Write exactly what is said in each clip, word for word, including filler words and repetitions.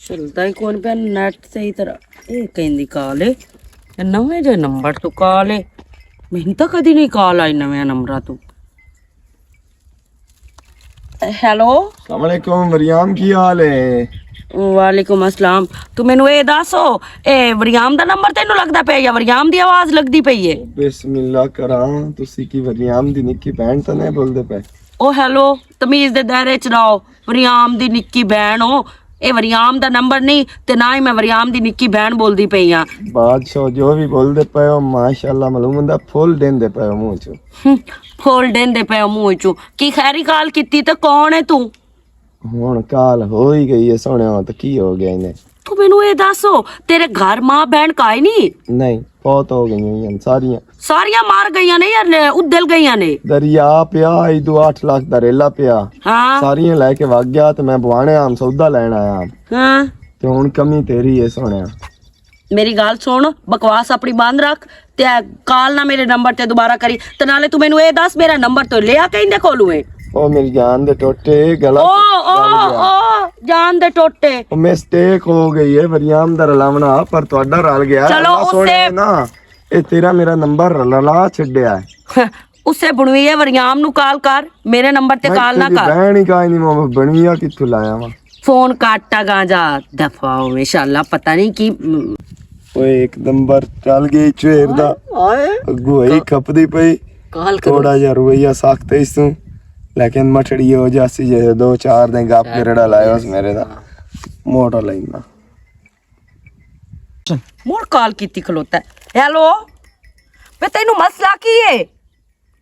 چلدا ہی کون پیا نیٹ صحیح طرح۔ اے کہیں دی کال ہے؟ اے نویں جے نمبر تو کال ہے؟ مینوں تاں کدی نہیں کال آئی نویں نمبراں تو۔ ہیلو۔ السلام علیکم، وریام، کی حال ہے؟ وعلیکم السلام۔ تو مینوں اے دسو، اے وریام دا نمبر تینوں لگدا پیا یا وریام دی آواز لگدی پئی ہے؟ بسم اللہ کراں، تسی کی وریام دی نکی بہن تاں نہیں بولدے پئے؟ او ہیلو، تمیز دے دائرے چ رہو۔ وریام دی نکی بہن ہو، اے وریام دا نمبر نہیں، تے نہ ہی میں وریام دی نکی بہن بولدی پئی ہاں۔ بادشاہ جو بھی بولدے پئے ہو، ماشاءاللہ معلوم ہوندا، پھول ڈیندے پئے ہو منہ چوں۔ ہم، پھول ڈیندے پئے ہو منہ چوں۔ کی خیری کال کیتی تے کون ہے تو؟ ہن کال ہو ہی گئی ہے سونے، ہو تے کی ہو گیا انہیں؟ تو مینوں اے دسو، تیرے گھر ماں بہن کائی نہیں؟ نہیں، فوت ہو گئی ہیں ساریاں۔ ساریاں مار گئیاں نے یا ادل گئیاں نے؟ دریا پیا، ایدو اٹھ لاکھ دا ریلا پیا۔ ہاں۔ ساریاں لے کے وگ گیا تے میں بوانے آم سودا لین آیا۔ ہاں۔ تے ہن کمی تیری ہے سونے۔ میری گل سن، بکواس اپنی بند رکھ، تے کال نہ میرے نمبر تے دوبارہ کری۔ تے نالے تو مینوں اے دس، میرا نمبر تو لیا کہیں دے کولوں ہے؟ او میری جان دے ٹوٹے، گلا او، او، او، جان دے ٹوٹے۔ او مسٹیک ہو گئی ہے، وریام دا رلاونا پر تہاڈا رل گیا۔ چلو، اللہ سونے اسے نا، اے تیرا میرا نمبر رلا چھڈیا ہے۔ اسے بنوی ہے وریام نو کال کر، میرے نمبر تے کال نہ کر۔ بہن ہی کائیں نہیں، میں بنویا کتھوں لایا وا؟ فون کاٹا گا جا، دفعہ ہو انشاءاللہ، پتہ نہیں کی۔ اوئے، ایک نمبر چل گئی چویر دا۔ اگو ہی کھپدی پئی۔ تھوڑا جہا رویہ سخت ہے اس توں، لیکن مٹھڑی ہو جاسی جے دو چار دن گپ کرڑا لایا اس میرے دا۔ موٹا لینا۔ مڑ کال کیتی کھلوتا ہے۔ ہیلو، پہ تینوں مسئلہ کی ہے؟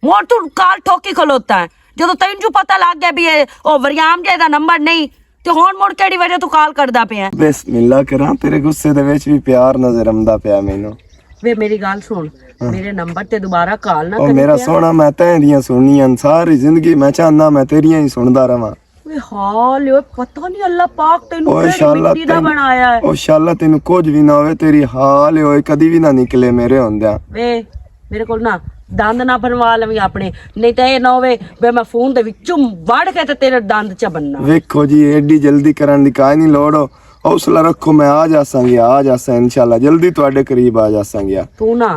مڑ تو کال ٹھوکی کھلوتا ہے۔ جدوں تینوں جو پتہ لگ گیا بھی اے او وریام جے دا نمبر نہیں، تے ہن مڑ کیڑی وجہ تو کال کردا پیا ہے؟ بسم اللہ کراں، تیرے غصے دے وچ بھی پیار نظر آندا پیا مینوں۔ وے میری گل سن، میرے نمبر تے دوبارہ کال نہ او کری میرا پیا۔ سوہنا، میں تیں دیاں سننیاں ساری زندگی، میں چاہنا میں تیریاں ہی سندا رہواں۔ اوئے حال، اوئے پتہ نہیں اللہ پاک تینوں اوئے کیڑی شالا مٹی دا تین-، بنایا ہے۔ او شالا تینوں کچھ بھی نہ ہوئے، تیری حال ہوئے کدی بھی نہ نکلے میرے ہوندیاں۔ وے، میرے کول نہ دند نہ بنوا لویں اپنے، نہیں تے اے نہ ہوئے وے میں فون دے وچوں وڑ کے تے تیرے دند چ بننا۔ ویکھو جی، ایڈی جلدی کرن دی کائے نہیں لوڑ ہو، حوصلہ رکھو، میں آ جاساں گیا، آ جاساں انشاءاللہ، جلدی تواڈے قریب آ جاساں گیا۔ تو نہ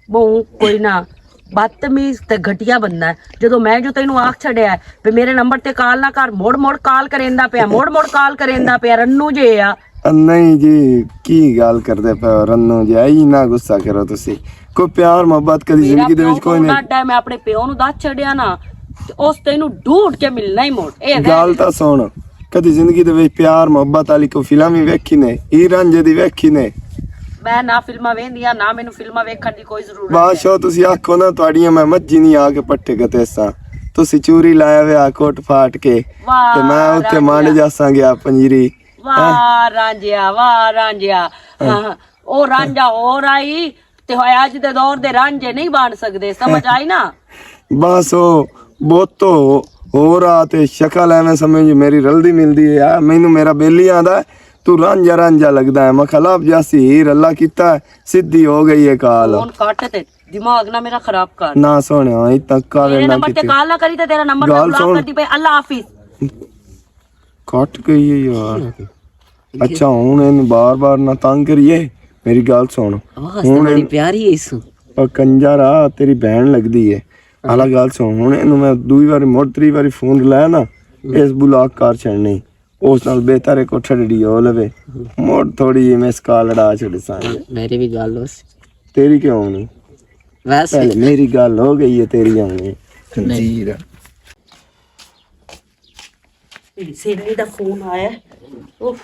بہوں کوئی نہ بدتمیز تے گھٹیا بندہ ہے۔ جدوں میں جو تینوں آکھ چھڈیا ہے، پہ میرے نمبر تے کال نہ کر، مڑ مڑ کال کریندا پیا، مڑ مڑ کال کریندا پیا، رنو جے آ۔ نہیں جی، کی گل کردے پے ہو رنو جی، اینا غصہ کرو تسی۔ کوئی پیار محبت کدی زندگی دے وچ کوئی نہیں۔ میں اپنے پیو نوں دس چھڈیا نا، تے اس تینوں ڈھونڈ کے ملنا ہی مڑ۔ اے گل تاں سن، کدی زندگی دے وچ پیار محبت والی کوئی فلم ہی ویکھی نے؟ ہی رانجھے دی ویکھی نے؟ میں نہ فلماں ویندی ہاں، نہ مینوں فلماں ویکھن دی کوئی ضرورت ہے۔ بادشاہ، تسی آکھو نا، تہاڈیاں میں مجھی نہیں آ کے پٹھے گتیساں۔ تسی چوری لایا وے آ کوٹ پھاٹ کے۔ واہ تے میں اتھے مانڈ رانجھیا۔ جاساں گیا پنجیری۔ واہ رانجھیا، واہ رانجھیا۔ ہاں۔ ہاں، او رانجھا ہو رائی، تے ہوئے اج دے دور دے رانجھے نہیں بن سکدے، سمجھ آئی نا؟ بس او بہت تو ہو رہا تے شکل ایویں سمجھ میری رلدی ملدی ہے یار، مینوں میرا بیلی آندا ہے، تو رانجھا رانجھا لگدا ہے۔ میں کھلا اب جاسی ہیر اللہ کیتا ہے، سدھی ہو گئی ہے کال۔ فون کٹ تے دماغ نہ میرا خراب کر۔ نہ سونے ہوئی تک کاوے میرے نہ نمبر تے کیتے۔ کال نہ کری تے تیرا نمبر میں گال بلاک سن۔ کر دی پئی۔ اللہ حافظ۔ کٹ گئی ہے یار۔ اچھا، ہن اینوں بار بار نہ تنگ کریے، میری گل سن۔ آواز ہن بڑی پیاری ہے اس۔ او کنجر آ، تیری بہن لگدی ہے۔ آلا گل سن، ہن اینوں میں دوئی واری مڑ تری واری فون لایا نا، اس بلاک کر چھڑنی۔ اس نال بہتر ہے کوٹھا ڈیڈی ہو لوے۔ مڑ تھوڑی جی میں اس کال اڑا چھڑساں۔ میری بھی گل ہو سی۔ تیری کیوں ہونی؟ ویسے پہلے میری گل ہو گئی ہے، تیری ہونی۔ نہیں۔ جی۔ میری سہیلی دا فون آیا ہے۔ اف۔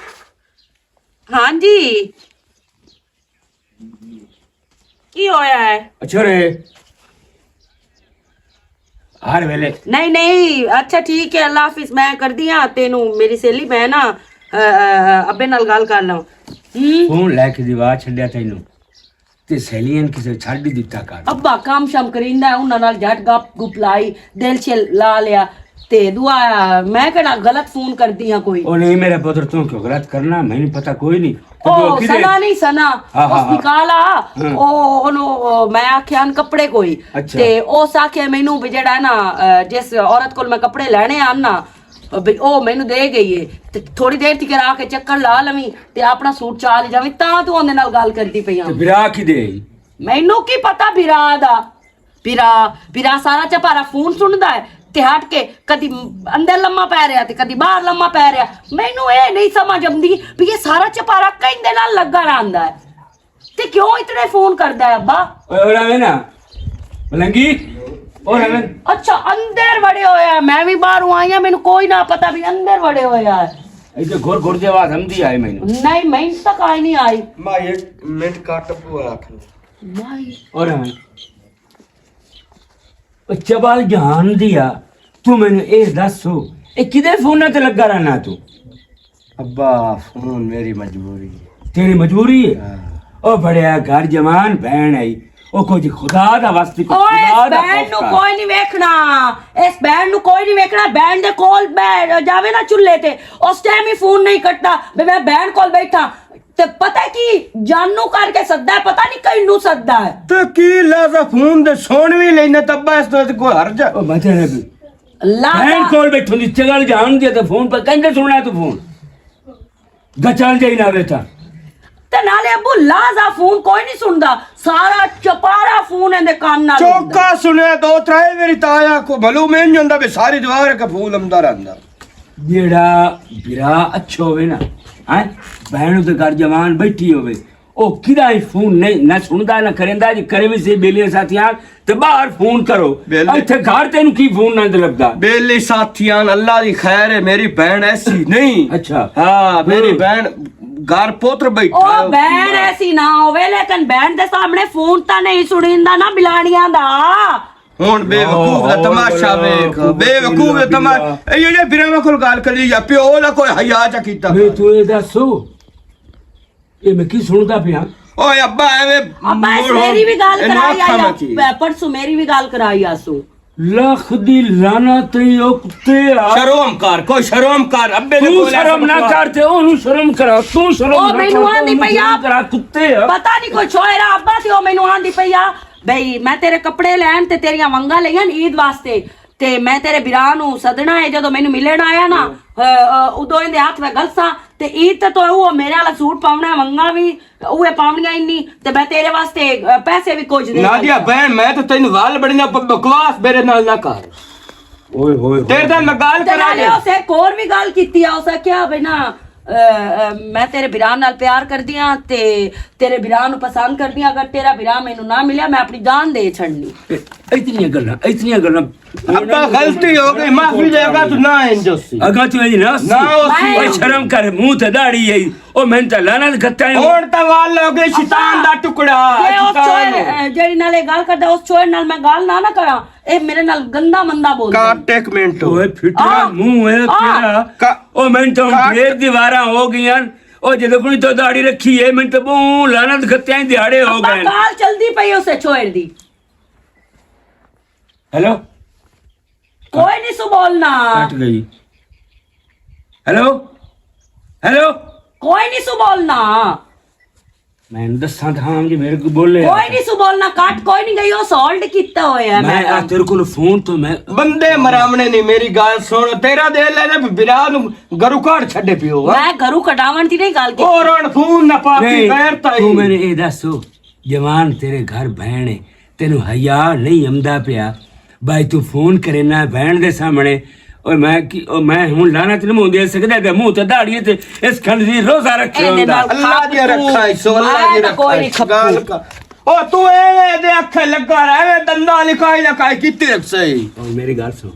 ہاں جی۔ کی ہویا ہے؟ اچھا رے۔ ہر ویلے۔ نہیں، نہیں، اچھا ٹھیک ہے، اللہ حافظ، میں کر دیا تینوں، میری سہیلی، میں نا، آ، آ، آ، ابے نال گل کر لوں۔ ہوں؟ فون لے کے دیوا چھڈیا تینوں۔ تے سہیلیاں کسے چھڈ ہی دتا کر۔ ابا کام شام کریندا ہے، انہاں نال جھٹ گپ گپ لائی، دل چ لا لیا۔ تے دعا، میں کہڑا غلط فون کردی ہاں کوئی؟ او نہیں میرے پتر، تو کیوں غلط کرنا؟ مینوں پتہ کوئی نہیں۔ او سنا نہیں، سنا۔ ہاں، ہاں، اس ہاں۔ نکال آ۔ ہاں۔ او، اونوں، او، میں آکھیا ان کپڑے کوئی۔ اچھا۔ تے اس آکھیا مینوں بھی جڑا ہے نا، آ، جس عورت کول میں کپڑے لینے آن نا، او بھئی، او مینوں دے گئی ہے۔ تے تھوڑی دیر تک آ کے چکر لا لویں تے اپنا سوٹ چا لے جاویں، تاں تو اوندے نال گل کردی پئی ہاں۔ تے برا کی دے؟ مینوں کی پتہ برا دا؟ برا، برا سارا چپارا فون سندا ہے تے ہٹ کے کدی اندر لمہ پے رہیا تے کدی باہر لمہ پے رہیا۔ مینوں اے نہیں سمجھ آندی بھی یہ سارا چپارا کہیں دے نال لگا رہندا ہے۔ تے کیوں اتنے فون کردا ہے ابا؟ اوئے، اوڑا وے نا، ملنگی، اوڑا وے۔ اچھا، اندر وڑے ہوئے آ، میں بھی باہروں آئی ہاں، مینوں کوئی نہ پتا بھی اندر وڑے ہوئے آ۔ ایتھے گھر گھر دی آواز ہمدی آئی مینوں۔ نہیں، میں تک آئی نہیں آئی۔ مائی ایک منٹ کٹ پوا آکھن۔ مائی۔ اوڑا وے۔ او چبل جہان دیا، تو مینوں اے دس ہو، اے کدے فون تے لگا رہنا تو؟ ابا، فون میری مجبوری ہے۔ تیری مجبوری ہے؟ ہاں۔ او بڑیا گھر جوان بہن آئی، او کچھ خدا دا واسطے، کچھ او اس خدا دا بہن نو خوف کر۔ کوئی نہیں ویکھنا، اس بہن نو کوئی نہیں ویکھنا۔ بہن دے کول بہ جاوے نا چولہے تے، اس ٹائم ہی فون نہیں کٹدا۔ بے میں بہن کول بیٹھا، تے پتہ کی جانو کر کے سدا ہے، پتہ نہیں کئی نو سدا ہے۔ تے کی لازا فون دے سون وی لینا، تبا اس تو کوئی حرج ہے؟ او بچے نے بھی۔ لازا بہن کول بیٹھو دی چگل جان دے تے فون پر کہندے سننا ہے تو فون۔ گچال جائی نہ بیٹا۔ تے نالے ابو لازا فون کوئی نہیں سندا، سارا چپارا فون اندے کان نال ہوندا۔ چوکا سنیا دو ترے میری تایا کو بھلو میں نہیں ہوندا، بھی ساری دیوار کا پھول امدا رہندا۔ جیڑا بھرا اچھا ہووے نا، ہیں، بہن تے گھر جوان بیٹھی ہووے، او کدا ہی فون نہیں، نہ سندا، نہ کریندا، جے کرے وی سی بیلیاں ساتھیاں، تے باہر فون کرو۔ بیلی۔ ایتھے گھر تینوں کی فون نہ لبدا؟ بیلی ساتھیاں، اللہ دی خیر ہے، میری بہن ایسی نہیں۔ اچھا۔ ہاں، میری ہوں۔ بہن گھر پوتر بیٹھا او ہے۔ بہن ایسی نہ ہووے، لیکن بہن دے سامنے فون تا نہیں سنیندا نا بلانیاں دا۔ ہن بے وقوف دا تماشا ویکھ، بے وقوف دا تماشا۔ اے جڑے بھراواں کول گل کری یا پیو دا کوئی حیا چا کیتا۔ میں تو اے دسو، اے میں کی سندا پیا؟ اوئے ابا، ایویں ابا، اس موڑ میری بھی گل اینو کرائی آکھاں آیا۔ میں کی؟ پرسوں میری بھی گل کرائی آسو۔ لکھ دی لعنت ای او کتے آ۔ شرم کر، کوئی شرم کر، ابے دے تو کول شرم ایسا نہ بکواس۔ کر تے اونوں شرم کرا، تو شرم او نہ مینوں کر تے آندی اونوں پئی آ۔ شرم کرا، کتے آ۔ پتہ نہیں کوئی چھوئے را ابا تے او مینوں آندی پئی آ۔ بھئی، میں تیرے کپڑے لین تے تیریاں ونگاں لئیاں عید واسطے، تے میں تیرے بھرا نوں سدنا ہے، جدوں مینوں ملن آیا نا، اے، اے، ادوں ایندے ہتھ میں گلساں، تے عید تے تو او میرے والا سوٹ پاونا ہے، ونگاں وی اوے پاونیاں ہی نہیں، تے میں تیرے واسطے، اے، پیسے وی کچھ دے نادیا۔ بہن، میں تے تینوں ول بڑی نہ پ-، بکواس میرے نال نہ کر۔ اوئے ہوئے ہوئے۔ تیرے نال میں گل تے کرا نالے دے۔ اسے ایک ہور وی گل کیتی آ، اسے کیا بھئی نا، اے، اے، میں تیرے بھرا نال پیار کردی ہاں تے تیرے بھرا نوں پسند کردی ہاں، اگر تیرا بھرا مینوں نہ ملیا، میں اپنی جان دے چھڑنی۔ اے، اتنیاں گلاں، اتنیاں گلاں۔ ابا، غلطی ہو گئی، معافی دے گا تو نہ انج ہوسی۔ اگاں تو انج نہ ہوسی۔ نہ ہوسی۔ اوئے شرم کر، منہ تے داڑھی ہے۔ او میں تے لانا گھتا ہے۔ ہن تاں وال ہو گئے شیطان دا ٹکڑا، اے اس شیطان۔ چوئے، اے، جیڑی نال اے گل کردا، اس چوئے نال میں گل نہ نہ کراں۔ اے میرے نال گندا مندا بولدا ہے۔ کٹ ایک منٹ۔ اوئے پھٹڑا آ، منہ ہے آ۔ تیرا۔ کا-، او میں تو کا-، ڈھیر دیواراں ہو گئیاں۔ او جدوں کوئی تو داڑھی رکھی ہے، میں تو بہوں لعنت گھتیاں ہی دیہاڑے ہو ابا، گئے۔ گال چلدی پئی اسے چھوڑ دی۔ ہیلو؟ کوئی نہیں سو بولنا۔ کٹ گئی۔ ہیلو؟ ہیلو؟ کوئی نہیں سو بولنا۔ میں دساں تھا ہم جی میرے کو بولے۔ کوئی نہیں سو بولنا، کٹ کوئی نہیں گئی، وہ سالڈ کیتا ہویا ہے میں میں آ کم۔ تیرے کو فون تو میں بندے مراونے نہیں، میری گل سن، تیرا دل ہے نا بلا نو گرو کاٹ چھڈے پیو، ہاں؟ میں گرو کڈاون دی نہیں گل کی۔ اور ہن فون نہ پا کے نہیں، غیر تائی۔ تو میں نے اے دسو، جوان تیرے گھر بہن ہے، تینوں حیا نہیں امدا پیا؟ بھائی تو فون کرے نہ بہن دے سامنے۔ او میں کی، او میں ہن لعنت نہیں مون دے سکدا، دے منہ تے داڑھی تے اس کھنڈ دی روزہ رکھے اے دے ہوندا۔ نال اللہ دی کھپ رکھا تو، سو، اللہ میں دی تو کوئی رکھا نہیں کھپوں۔ گل کر۔ او تو اے دے اکھے لگا رہے، اے دندا لکھائی لکھائی کیتی رکھ سہی۔ او میری گل سن۔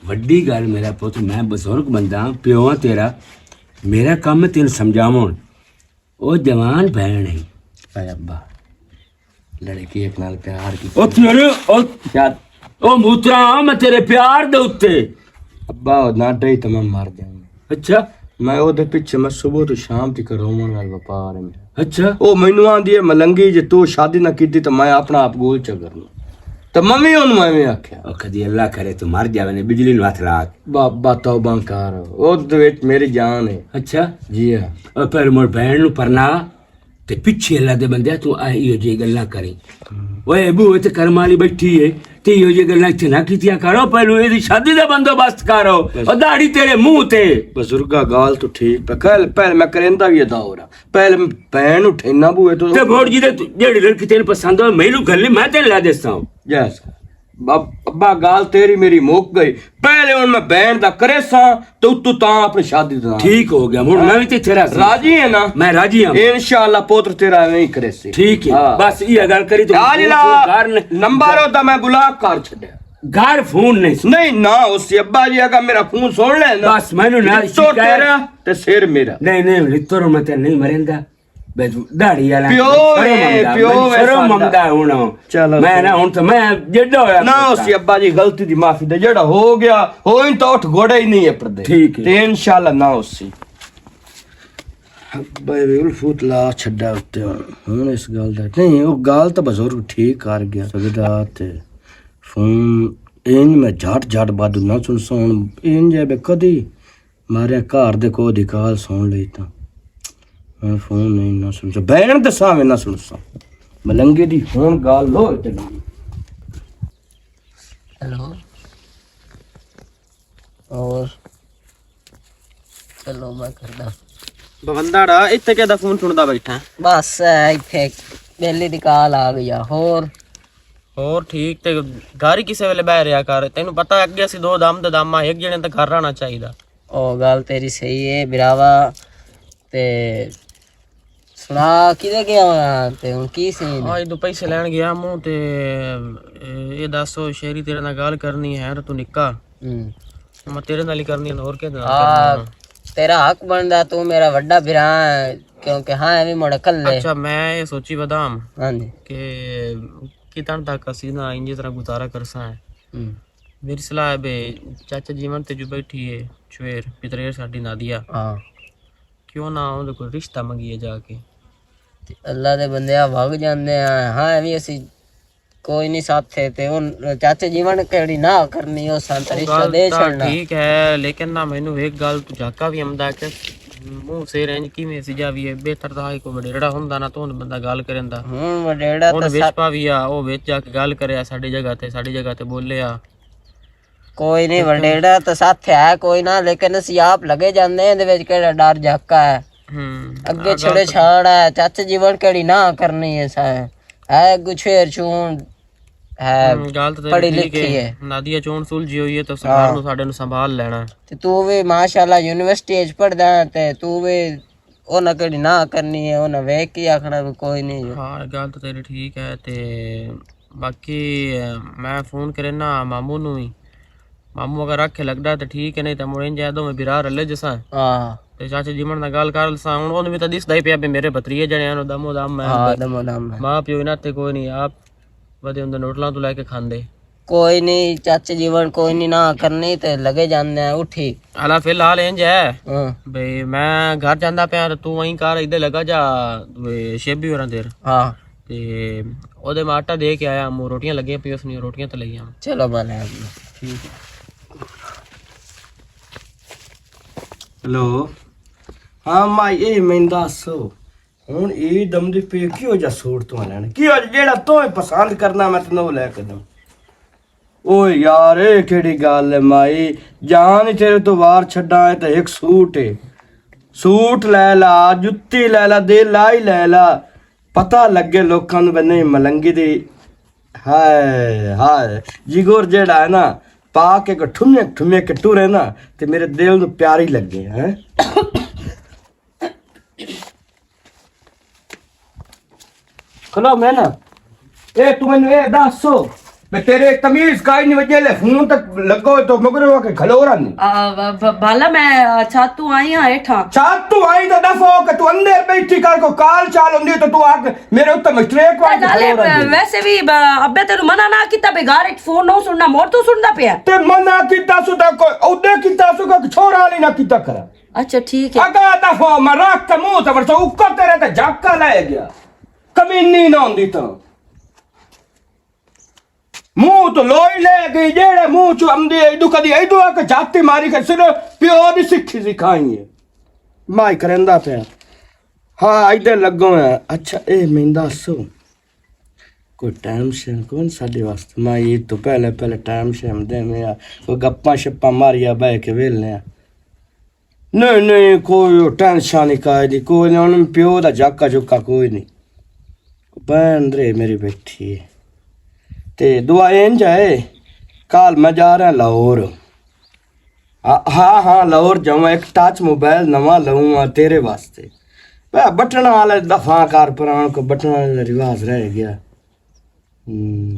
وڈی گل میرا پت، میں بزرگ بندہ ہاں، پیو ہاں تیرا، میرا کم ہے تینوں سمجھاون۔ او جوان بہن ہے۔ اے ابا، لڑکی ایک نال پیار کی۔ او تیرے، او کیا؟ او موترا، میں تیرے پیار دے اُتے۔ ابا، او نہ ڈئی تے میں مر جاواں۔ اچھا۔ میں او دے پیچھے میں صبح تو شام تک روون نال وپار ہے میرا۔ اچھا۔ او مینوں آندی ہے، "ملنگی، جے تو شادی نہ کیتی تے میں اپنا آپ گول چا کرنا۔" تے میں وی اونوں ایویں آکھیا۔ او کدی اللہ کرے تو مر جاویں، بجلی نوں ہتھ لا کے۔ بابا توبہ کر، او دے وچ میری جان ہے۔ اچھا۔ جی ہاں۔ او پھر مڑ بہن نوں پرنا تے پچھے اللہ دے بندے تو آ ایہو جی گلاں کریں۔ اوئے ابو، اے تے کرم والی بیٹھی ہے، تے ایہو جیہاں گلاں اتھے نہ کیتیاں کرو، پہلو ایہدی شادی دا بندوبست کرو۔ بس۔ او داڑھی تیرے منہ تے۔ بزرگا، گال تو ٹھیک پہ۔ کل پہل میں کریندا وی ادا ہو رہا۔ پہل بہن اٹھینا بوئے تو تے بھوڑ جی دے، جیڑی لڑکی تینوں پسند ہوئے، مینوں گل نہیں، میں تینوں لا دیساں۔ یس۔ اب-، ابا، گال تیری میری مک گئی۔ پہلے ہن میں بہن دا کریساں، تے اتوں تاں اپنی شادی دا۔ ٹھیک ہو گیا، ہن میں وی تے تیرا راضی۔ راضی ہے نا؟ میں راضی ہاں۔ انشاءاللہ پوتر تیرا ایویں ہی کریسی۔ ٹھیک ہے۔ ہاں۔ بس یہ گل کری تو آ جی لا، گھر نے نمبر او دا میں بلاک کر چھڈیا۔ گھر فون نہیں سن۔ نہیں نہ، اس ابا جی اگر میرا فون سن لے نا، بس مینوں نہ تو شکایت۔ تیرا تے سر میرا۔ نہیں، نہیں، لتر میں تے نہیں مریندا۔ بس داڑھی والا پیو شرم اے، آمدا، پیو مینوں اے شرم ساڈا۔ آمدا ہن۔ چلو میں پھر۔ نہ، ہن تے میں جڈا ہویا نہ، کھڑا۔ اس ابا جی غلطی دی معافی دے، جڑا ہو گیا، ہو ہی تو اٹھ گھوڑا ہی نہیں ہے پردے۔ ٹھیک ہے۔ تے انشاءاللہ نہ ہوسی۔ بھائی وی الفوت لا چھڈا اُتے ہن، ہن اس گل دا نہیں، او گل تاں بزرگ ٹھیک کر گیا۔ سگدا تے فون انج میں جھٹ جھٹ بد نہ سنساں، ہن انج ہے بے کدی ماریا گھر دے کو دی کال سن لئی تاں ہن فون نہیں نہ سنساں، بہن دے سامنے نہ سنساں۔ ملنگے دی ہن گل لو تے لو۔ ہیلو۔ اور چلو میں کردا۔ بونداڑا، اتھے کہدا فون سندا بیٹھا؟ بس، اے، اتھے بیلی دی کال آ گئی آ۔ ہور؟ ہور ٹھیک، تے گھر ہی کسے ویلے بہ رہیا کر۔ تینوں پتہ ہے، اگے اسی دو دم دے دم آ، ایک جنے تے گھر رہنا چاہیدا۔ او گل تیری صحیح ہے، براوا۔ تے سنا کدے گیا ہویا تے ہن کی سین؟ آج دو پیسے لین گیا موں تے، اے، اے دس، او شیری تیرے نال گل کرنی ہے، تو نکا۔ ہوں۔ میں تیرے نال ہی کرنی ہے، اور کدے نال آ، کرنی ہے؟ تیرا حق بندا، تو میرا وڈا بھرا ہے، کیونکہ ہاں، ایویں مڑ کلے۔ اچھا، میں اے سوچی بدام ہاں جی۔ کہ کتن تک اسی نا انجی طرح گزارا کرساں ہے۔ ہوں۔ میری صلاح ہے بے، چاچا جیون تے جو بیٹھی ہے، چویر، پتریر ساڈی نادیا۔ ہاں۔ کیوں نہ اون دے کوئی رشتہ منگیے جا کے؟ تے اللہ دے بندے آ وگ جاندے آ، ہاں، ایویں اسی کوئی نہیں ساتھ تھے، تے ہن چاچے جیون کہڑی نہ کرنی، او سان تے او رشتہ گل دے تاں چھڑنا۔ ٹھیک ہے، لیکن نہ مینوں ایک گل تو جھاکا وی آمدا کہ منہ سر انج کیویں سی جاوی ہے، بہتر تاں ہے کوئی وڈیرڑا ہوندا نہ تو ہن بندہ گل کریندا۔ ہن وڈیرڑا ہن تاں وچ سب پاوی آ، او وچ جا کے گل کریا ساڈی جگہ تے، ساڈی جگہ تے بولے آ۔ کوئی نہیں، ونڈیڑا تے ساتھ ہے کوئی نہ، لیکن اسی آپ لگے جاندے ہیں، دے وچ کہڑا ڈر جھاکا ہے۔ ہوں، اگے آ گل چھڑے تو چھاڑ ہے، چچ جیون کہڑی نہ کرنی ہے سا۔ ہے گچھیر چون ہے، ہوں، گل تو تیری پڑھی ٹھیک لکھی ہے۔ ہے۔ نادیا چون سلجھی ہوئی ہے تو سرکار ہاں۔ نو ساڈے نو سنبھال لینا ہے۔ تے تو وی ماشاءاللہ یونیورسٹی وچ پڑھدا ہے تے تو وی او نہ کہڑی نہ کرنی ہے، او نہ ویکھ کے آکھنا کوئی کوئی نہیں۔ ہاں، گل تو تیری ٹھیک ہے۔ تے باقی، اے، میں فون کرنا مامو نو ہی۔ مامو اگر آکھے لگدا تے ٹھیک ہے، نہیں تے مڑ انج ہے، دوویں بھرا رلے جساں۔ ہاں۔ تے چاچے جیون نال گل کر لساں۔ ہن اونوں وی تاں دسدا ہی پیا بھی میرے بھتریے جنے ہن، دمو دم ہے۔ ہاں، دمو دم ہے۔ ماں پیو انہاں تے کوئی نہیں، آپ ودے ہوندے نوٹلاں تو لے کے کھاندے۔ کوئی نہیں، چاچے جیون کوئی نہیں، نہ کرنی تے لگے جاندے ہیں، اٹھی۔ حالا فی الحال انج ہے۔ ہاں۔ بھئی میں گھر جاندا پیا تے تو وہیں کر، ادھر لگا جا، اے، شیبی ہوراں دیر۔ ہاں۔ تے اودے میں آٹا دے کے آیا، مو روٹیاں لگیاں پئی، اس نے روٹیاں تے لگیاں۔ چلو بھلا ہے۔ ٹھیک ہے۔ ہیلو۔ ہاں مائی، اے میں دسو۔ ہن اے دم دی پی کیو جا سوٹ تو لینا؟ کیو جا جیڑا تو پسند کرنا میں تینوں لے کے دوں۔ او یار، اے کیڑی گل ہے مائی؟ جان ہی تیرے تو وار چھڈاں ہے تے ایک سوٹ ہے۔ سوٹ لے لا، جتی لے لا، دے لائی لے لا۔ پتہ لگے لوکاں نوں بنے ملنگی دی۔ ہائے، ہائے۔ جیگور جیڑا ہے نا، پا کے کو ٹھمے ٹھمے کے ٹورے نا، تے میرے دل نوں پیاری لگے، ہیں؟ کھلو میں نا۔ اے تو مینوں اے دس سو، میں تیرے تمیز کائی نہیں وجے لے فون تک لگو تو مگر وہ کہ کھلو رہا نہیں۔ آ، ب-، ب-، بالا میں، آ، چھت تو آئی ہاں ہیٹھاں۔ چھت تو آئی تو دفعہ ہو کہ تو اندر بیٹھی کر کو کال چال ہوندی تو تو آ کے میرے اوتے مشتریک وار کے نالے کھلو رہا نہیں۔ ویسے بھی ب-، ابے تینوں منع نہ کیتا بے گھر وچ فون نہ سننا، مور تو سننا پیا۔ تے منع کیتا سو تا کوئی اودے کیتا سو کہ چھوڑا نہیں نہ کیتا کرا۔ اچھا، ٹھیک ہے۔ اگا دفعہ میں رکھ کے منہ تے ورسا، اوکا تیرے تے جھاکا لے گیا۔ کمینی نہ ہوندی تاں۔ منہ تو لوئی لے گئی، جیڑے منہ چوں آمدی ہے، ایڈو کدی ایڈو آ کے جھاتی ماری کے صرف پیو دی سکھی سکھائی ہے۔ مائی کریندا پیا۔ ہاں، ایڈے لگو ہے۔ اچھا، اے میندا سو۔ کوئی ٹائم شیم کون ساڈے واسطے؟ میں عید تو پہلے پہلے ٹائم شیم دینے آ، کوئی گپاں شپاں ماریا بہ کے ویلنے آ۔ نہیں نہیں، کوئی ٹینشن نہیں، کائے دی کوئی نہیں، انہوں پیو دا جاکا جوکا کوئی نہیں۔ بہن رے میری بیٹھی ہے۔ تے دعا انج ہے، کال میں جا رہا لاہور۔ ہاں ہاں ہاں، لاہور جاواں، ایک ٹچ موبائل نواں لواں تیرے واسطے۔ پہ بٹن والے دفعہ کار پران کو بٹن والے دا رواج رہ گیا۔ ہم،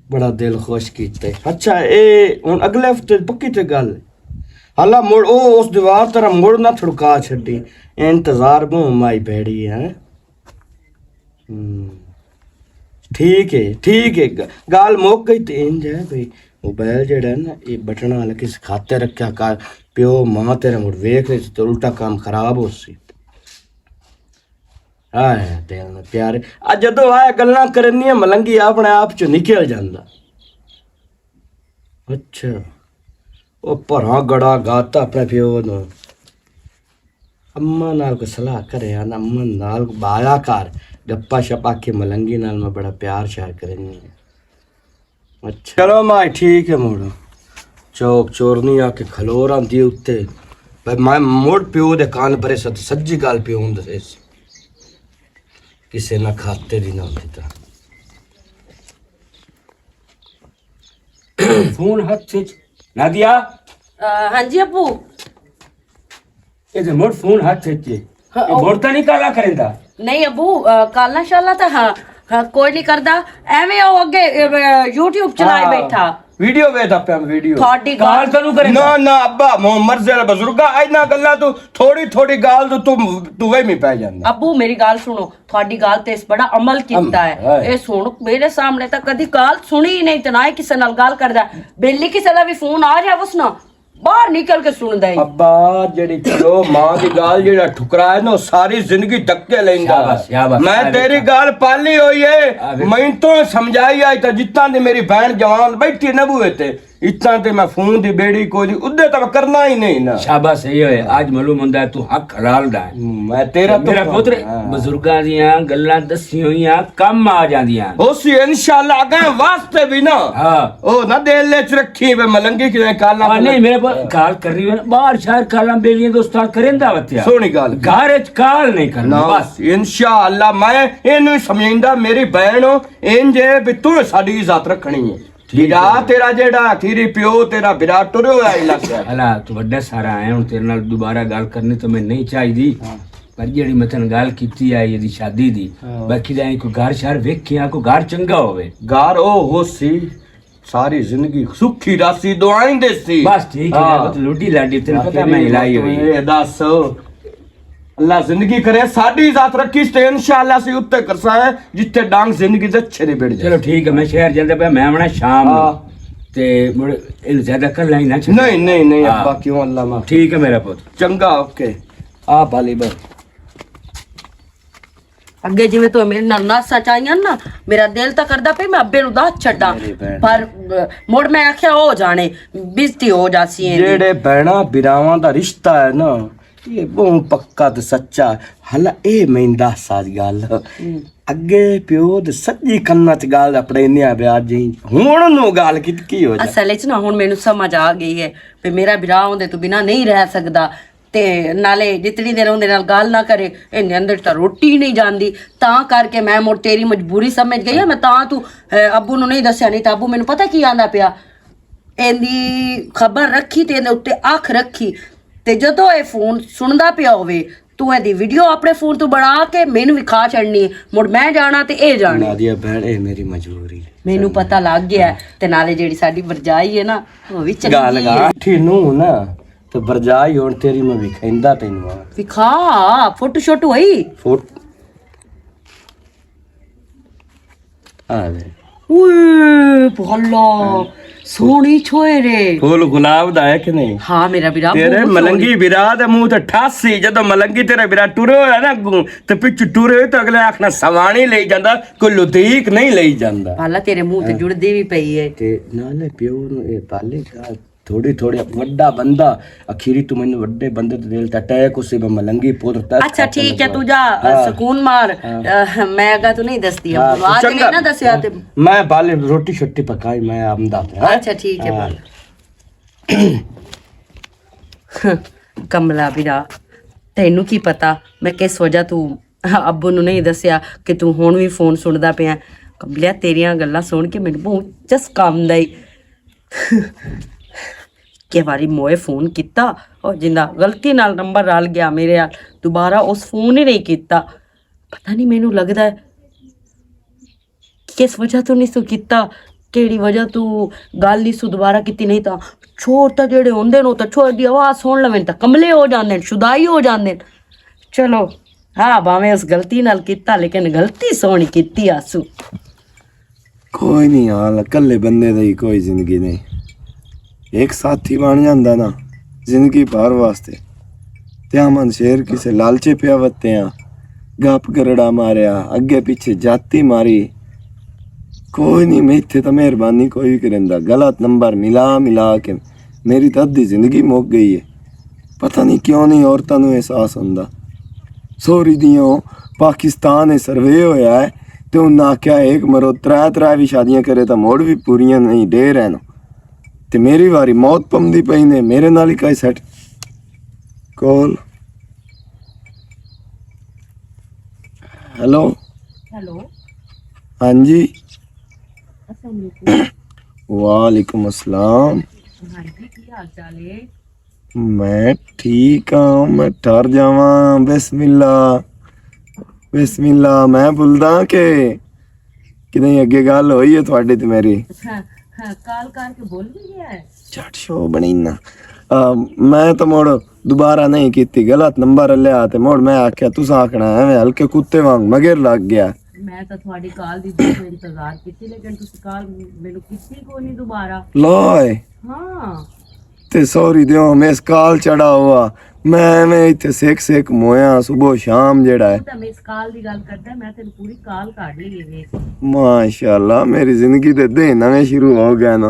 بڑا دل خوش کیتا ہے۔ اچھا، اے ہن اگلے ہفتے پکی تے گل ہے۔ حالا مڑ او اس دیوار طرح مڑ نہ تھڑکا چھڈی۔ انتظار بہوں مائی پیڑی ہے۔ ہم، ٹھیک ہے، ٹھیک ہے، گ- گال مک گئی تے انج ہے بھئی، موبائل جڑا ہے نا، یہ بٹن والا کس کھاتے رکھیا کر، پیو ماں تیرے مڑ ویکھ رہے تے الٹا کام خراب ہو سی۔ ہائے دل نہ پیارے، آ جدوں آیا گلاں کرنیاں، ملنگی اپنے آپ چ نکل جاندا۔ اچھا، او پراں گڑا گاتا اپنے پیو نو۔ اماں نال کوئی صلاح کرے، آنا اماں نال بایا کر، گپا شپا کے ملنگی نال میں بڑا پیار شیار کرنی ہے۔ اچھا۔ چلو مائی، ٹھیک ہے، مڑ چوک چورنی آ کے کھلور آندی اُتے۔ پر میں مڑ پیو دے کان پرے ست-، سجی گال پیو ہوں دسے سی۔ کسے نہ کھاتے دی نہ ہوندی تا۔ فون ہتھ وچ۔ نادیا؟ آ، ہاں جی ابو۔ اے تے مڑ فون ہتھ وچ ہے۔ ہاں، اے او مڑ تاں نہیں کالا کریندا؟ نہیں ابو، آ، کالا شالا تاں ہاں، ہاں، کوئی نہیں کردا۔ ایویں او اگے، اے، یوٹیوب چلائے ہاں، بیٹھا۔ ویڈیو ویدا پیا، ویڈیو۔ تھوڑی کال گل تانوں کریندا؟ نہ، نہ ابا، محمد زیل بزرگا، اینا گلاں تو تھوڑی تھوڑی گال تو تم، تو وہمی پہ جاندا۔ ابو میری گل سنو، تھوڑی گل تے اس بڑا عمل کیتا ہے۔ ہائے۔ اے سن، میرے سامنے تاں کدی گل سنی ہی نہیں، تے نہ ہی کسے نال گل کردا۔ بیلی کسے دا بھی فون آ جائے اس نا، باہر نکل کے سندا ہے۔ ابا، جڑی چلو ماں دی گال جڑا ٹھکرا ہے نا، ساری زندگی دھکے لیندا۔ شاباش، شاباش، میں شاباش۔ تیری گال پالی ہوئی ہے، ہاں، بالکل۔ میں تو سمجھائی آئی تاں جتنا دی میری بہن جوان بیٹھی نہ بوئے تے، اتنا تے میں فون دی بیڑی کوئی دی ادے تک کرنا ہی نہیں نا۔ شاباش، صحیح ہوئے۔ اج معلوم ہوندا ہے تو حق حلال دا ہے۔ میں تیرا تو میرا پتر، ہاں۔ بزرگاں دیاں گلاں دسی ہوئیاں کم آ جاندیاں۔ ہو سی انشاءاللہ اگاں واسطے بھی نا۔ ہاں۔ او نہ دل وچ رکھی وے ملنگی کنے کالاں ہاں، نہیں، میرے پاس کال کر رہی ہے نا، باہر شہر کالاں بیلیاں دوستاں کریندا وتیا۔ سوہنی گل۔ گھر وچ کال نہیں کرنا، نہ، بس۔ انشاءاللہ میں اینوں ہی سمجھیندا، میری بہن ہو، انج اے بھی تو ساڈی عزت رکھنی ہے۔ ٹھیک بڑا ہے۔ تیرا جیڑا آخری پیو، تیرا برا ٹرے ہویا ہی لگ گیا۔ الا، تو وڈا سارا آیا، ہن تیرے نال دوبارہ گل کرنی تو میں نہیں چاہیدی۔ ہاں۔ پر جیڑی میں تن گل کیتی ہے، یہ دی شادی دی۔ ہاں۔ باقی دا کوئی گھر شہر ویکھیا، کوئی گھر چنگا ہوے۔ گھر او ہو سی، ساری زندگی سکھی راسی، دعائیں دے سی۔ بس ٹھیک ہے، ہاں۔ بس لوڈی لاڈی تین پتہ میں ہلائی ہوئی۔ اے دس۔ اللہ زندگی کرے، ساڈی ذات رکھی تے انشاءاللہ اسی اُتے کرساں ہے، جتھے ڈانگ زندگی دے چھڑے بڑ جائے۔ چلو ٹھیک ہے، میں شہر جاندا پیا، میں آونا شام نوں۔ ہاں۔ تے مڑ اینوں زیادہ کلا ہی نہ چھڈ۔ نہیں، نہیں، نہیں، ہاں۔ ابا کیوں، اللہ معاف۔ ٹھیک ہے میرا پوت۔ چنگا، اوکے۔ آ بالی بر۔ اگے جویں تو میرے نال ناسا چاہیاں نا، میرا دل تاں کردا پیا میں ابے نوں دس چھڈاں، میری بہن۔ پر، اہ، مڑ میں آکھیا ہو جانے، بےزتی ہو جاسی ہے۔ جیڑے بہناں بھراواں دا رشتہ ہے نا، یہ بہت پکا تے سچا۔ حالا اے میں دس سال گل۔ ہم۔ اگے پیو دے سجی کناں چ گل اپنے انیا بیا جی۔ ہن نو گل کت کی ہو جا۔ اصل وچ نا ہن مینوں سمجھ آ گئی ہے کہ میرا بھرا اوندے تو بنا نہیں رہ سکدا۔ تے نالے جتنی دیر اوندے نال گل نہ کرے، ایندے اندر تاں روٹی نہیں جاندی۔ تاں کر کے میں مڑ تیری مجبوری سمجھ گئی ہاں، میں تاں تو، اے، ابو نو نہیں دسیا، نہیں تاں ابو مینوں پتہ کی آندا پیا۔ ایندی خبر رکھی تے ایندے اُتے اکھ رکھی۔ تے جدوں اے فون سندا پیا ہووے، تو ایندی ویڈیو اپنے فون تو بنا کے مینوں وکھا چھڑنی ہے۔ مڑ میں جانا تے اے جانا۔ نادیہ بہن، اے میری مجبوری ہے۔ مینوں پتہ لگ گیا ہے۔ تے نالے جیڑی ساڈی برجائی ہے نا، وہ بھی چنگی گل ہے۔ گا ٹھینو نا، تے برجائی ہن تیری میں وکھیندا تینوں آ۔ وکھا، فوٹو شوٹو ہوئی؟ فوٹ-، آ لے۔ اوئے، بھلا، سوہنی چھوئے رے۔ پھول گلاب دا ہے کہ نہیں؟ ہاں، میرا برا تیرے بہت ملنگی سوہنی۔ برا دے منہ تے ٹھاسی، جدوں ملنگی تیرا برا ٹرے ہویا نا اگوں، تے پچھوں ٹرے ہوئے تے اگلے آکھنا سوانی لئی جاندا، کوئی لدیک نہیں لئی جاندا۔ بھلا تیرے منہ تے ہاں۔ جڑدی بھی پئی ہے۔ تے نالے پیو نو اے پالے گا۔ تھوڑی تھوڑی وڈا بندہ، اخیری تو مینوں وڈے بندے تے دل تے اٹیک، اسے میں ملنگی پتر تک اچھا، ٹھیک ہے، تو جا، ہاں۔ سکون مار۔ ہاں۔ اہ، میں اگا تو نہیں دستی، ہاں، اب تو آج چنگا۔ نہیں نہ دسیا تے۔ میں بال روٹی شوٹی پکائی، میں آمدا پیا، ہاں۔ اچھا، ٹھیک ہے، ہاں۔ بال۔ کملا بیرا، تینوں کی پتا میں کس وجہ تو ابو نوں نہیں دسیا کہ تو ہن وی فون سندا پیا۔ کملیا، تیریاں گلاں سن کے مینوں بہت چسکا آندا ای۔ کہ واری موئے فون کیتا، اور جندا غلطی نال نمبر رل گیا میرے نال، دوبارہ اس فون ہی نہیں کیتا۔ پتہ نہیں، مینوں لگدا ہے کس وجہ تو نہیں سو کیتا، کیڑی وجہ تو گل نہیں سو دوبارہ کیتی، نہیں تاں چھوڑ تاں جڑے ہوندے نے، او تاں چھوڑ دی آواز سن لوین تاں کملے ہو جاندے نے، شدائی ہو جاندے نے۔ چلو، ہاں، بھاویں اس غلطی نال کیتا، لیکن غلطی سوہنی کیتی آسو۔ کوئی نہیں، حال کلے بندے دی کوئی زندگی نہیں۔ ایک ساتھی بن جاندا نا، زندگی بھر واسطے۔ تے احمد شیر کسے لالچے پیا وتے آ، گپ گرڑا ماریا، اگے پیچھے جاتی ماری۔ کوئی نہیں، میں اتھے تاں مہربانی کوئی بھی کریندا۔ غلط نمبر ملا ملا کے میری تاں ادھی زندگی مک گئی ہے۔ پتہ نہیں کیوں نہیں عورتاں نوں احساس ہوندا۔ سوری دیوں پاکستان اے سروے ہویا ہے، تے انہاں آکھیا، "ایک مرو ترے ترے وی شادیاں کرے تاں موڑ وی پوریاں نہیں ڈے رہنا۔" تے میری واری موت پمدی پئی نے، میرے نال ہی کائی سیٹ۔ کال۔ ہیلو۔ ہیلو۔ ہاں جی۔ السلام علیکم۔ وعلیکم السلام۔ ہاں جی، کی حال چال ہے؟ میں ٹھیک ہاں، میں ٹر جاواں۔ بسم اللہ، بسم اللہ۔ میں بھولدا کہ کدیں اگے گل ہوئی ہے تہاڈی تے میری؟ ہاں، ہاں، کال کر کے بھول بھی گیا ہے۔ جٹ شو بنی نا۔ آ، میں تو مڑ دوبارہ نہیں کیتی، غلط نمبر لیا تے مڑ میں آکھیا، "تساں آکھنا ایویں ہلکے کتے وانگ مگر لگ گیا۔" میں تو تہاڈی کال دی بہت انتظار کیتی، لیکن تسی کال مینوں کیتی کوئی نہیں دوبارہ۔ لائے۔ ہاں۔ تے سوری دیو، میں اس کال چڑھا ہوا۔ میں ایویں ایتھے سکھ سکھ مویا صبح شام جیڑا ہے۔ تو میں اس کال دی گل کردا، میں تینوں پوری کال کر لی ہے ویکھ۔ ماشاءاللہ، میری زندگی دے دن نویں شروع ہو گئے نا۔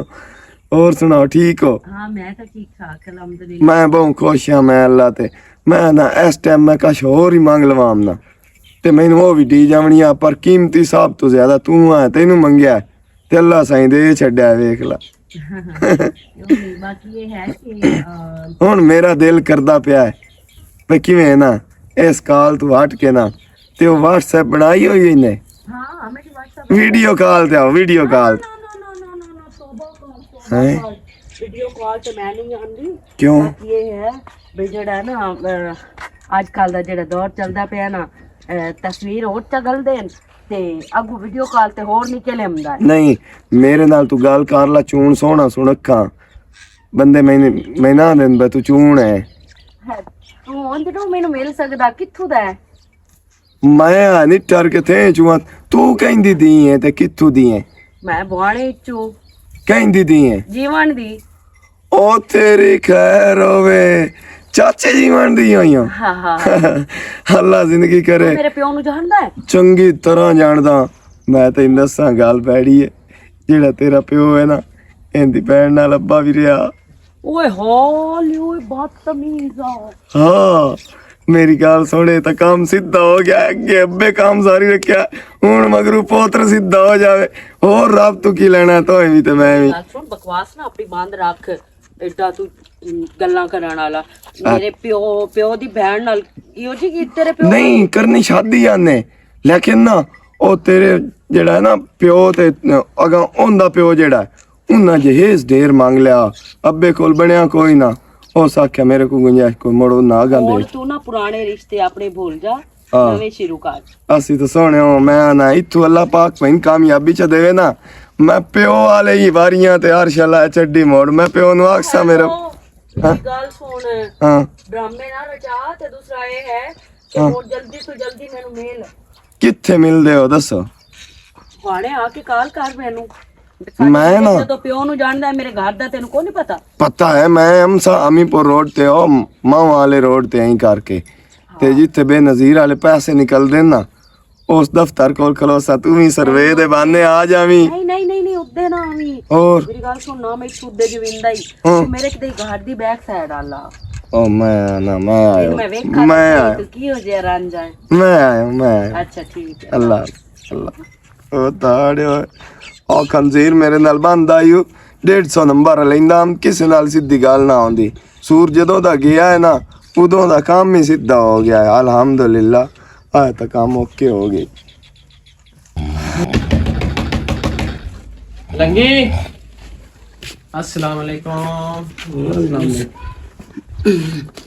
اور سناؤ، ٹھیک ہو؟ ہاں، میں تو ٹھیک ٹھاک، الحمدللہ۔ میں بہت خوش ہاں، میں اللہ تے، میں نا اس ٹائم میں کچھ ہور ہی منگ لواں نا۔ تے مینوں او وی ڈی جاونی آ، پر قیمتی صاحب تو زیادہ تو آ، تینوں منگیا ہے۔ تے اللہ سائیں دے چھڈیا، ویکھ لا۔ کیوں نہیں؟ باقی یہ ہے کہ، آ، ہن میرا دل کردا پیا ہے، پہ کیویں نا، اس کال تو ہٹ کے نا، تے او واٹس ایپ بنائی ہوئی نے۔ ہاں، میں واٹس ایپ ویڈیو کال تے آؤ، ویڈیو کال۔ نو، نو، نو، نو، نو، نو، توبہ کر، توبہ ہیں؟ کر۔ ویڈیو کال تے میں نہیں آندی۔ کیوں؟ بات یہ ہے، بھئی جڑا نا، آ، آج کل دا جڑا دور چلدا پیا نا، آ، تصویر اور چگل دین، تے اگو ویڈیو کال تے ہور نکل ہمدا ہے۔ نہیں، میرے نال تو گل کر لا، چون سوہنا سنکھاں۔ بندے میں، میں نہ دین بے تو چون ہے۔ ہے، تو اونج نو مینوں مل سکدا، کتھوں دا ہے؟ میں آ نہیں ٹر کے تھے چواں، تو کہیں دی دی ہے تے کتھوں دی ہے؟ میں بوانے چوں۔ کہیں دی دی ہے؟ جیون دی۔ او تیری خیر ہووے، چاچے جیون دی ہوئی ہاں۔ ہاں، ہاں۔ اللہ زندگی کرے۔ میرے پیو نو جاندا ہے؟ چنگی طرح جاندا۔ میں تینوں دساں گل پیڑی ہے، جیڑا تیرا پیو ہے نا، ایندی بہن نال ابا بھی رہیا۔ اوئے ہال، اوئے بدتمیز آ۔ ہاں، میری گل سنے تے کام سیدھا ہو گیا، اگے ابے کام ساری رکھیا، ہن مگرو پوتر سیدھا ہو جاوے۔ اور رب تو کی لینا، تو بھی تے میں بھی۔ گل سن، بکواس نہ اپنی بند رکھ، ایڈا تو گلاں کرن والا۔ میرے پیو، پیو دی بہن نال ایہو جی کی تیرے پیو نال؟ نہیں، کرنی شادی آنے، لیکن نا، او تیرے جڑا ہے نا پیو تے اگاں اوندا پیو جڑا ہے، انہاں جہیز ڈھیر مانگ لیا، ابے کول بنیا کوئی نہ۔ اس آکھیا، "میرے کو گنجائش کوئی، مڑو نہ آگاں دے۔" ہن تو نہ پرانے رشتے اپنے بھول جا، ہاں۔ نویں شروع کر۔ اسی تو سونے ہو، میں آنا اتھو اللہ پاک پہن کامیابی چ دے نا۔ میں پیو والے ہی واریاں تے عرش اللہ چڈی موڑ، میں پیو نو آکسا میرے۔ ہاں؟ گل سن، ہاں۔ ڈرامے نہ رچا، تے دوسرا اے ہے کہ ہاں۔ ہن جلدی تو جلدی مینوں مل۔ کتھے ملدے ہو دسو؟ تھانے آ کے کال کر مینوں۔ میں نا جدوں پیو نوں جاندا ہے، میرے گھر دا تینوں کوئی نہیں پتا؟ پتا ہے، میں ہم سا امی پور روڈ تے ہو، ماں والے روڈ تے ہیں کر کے۔ تے ہاں۔ جتھے بے نظیر والے پیسے نکل دے نا، اس دفتر کول کھلوسا، تو بھی سروے دے بانے آ جاویں۔ نہیں، نہیں، نہیں، نہیں، ادے نہ آویں۔ اور؟ میری گل سن، نہ میں اتھوں ادے جو ویندا ہی۔ ہاں۔ تو میرے کدے گھر دی بیک سائیڈ آلا۔ او میں نہ، میں آیا۔ میں ویکھاں میں تے آیا۔ کی ہو جائے رن جائے۔ میں آیا، میں آیا۔ اچھا، ٹھیک ہے۔ اللہ، اللہ۔ او تاڑے ہوئے۔ او خنزیر میرے نال بند آئیو۔ ڈیڑھ سو نمبر لیندا، ہم کسے نال سیدھی گل نہ ہوندی۔ سور جدوں دا گیا ہے نا، ادوں دا کام ہی سیدھا ہو گیا ہے۔ الحمدللہ، آج تک کام اوکے ہو گئے۔ لنگی، السلام علیکم۔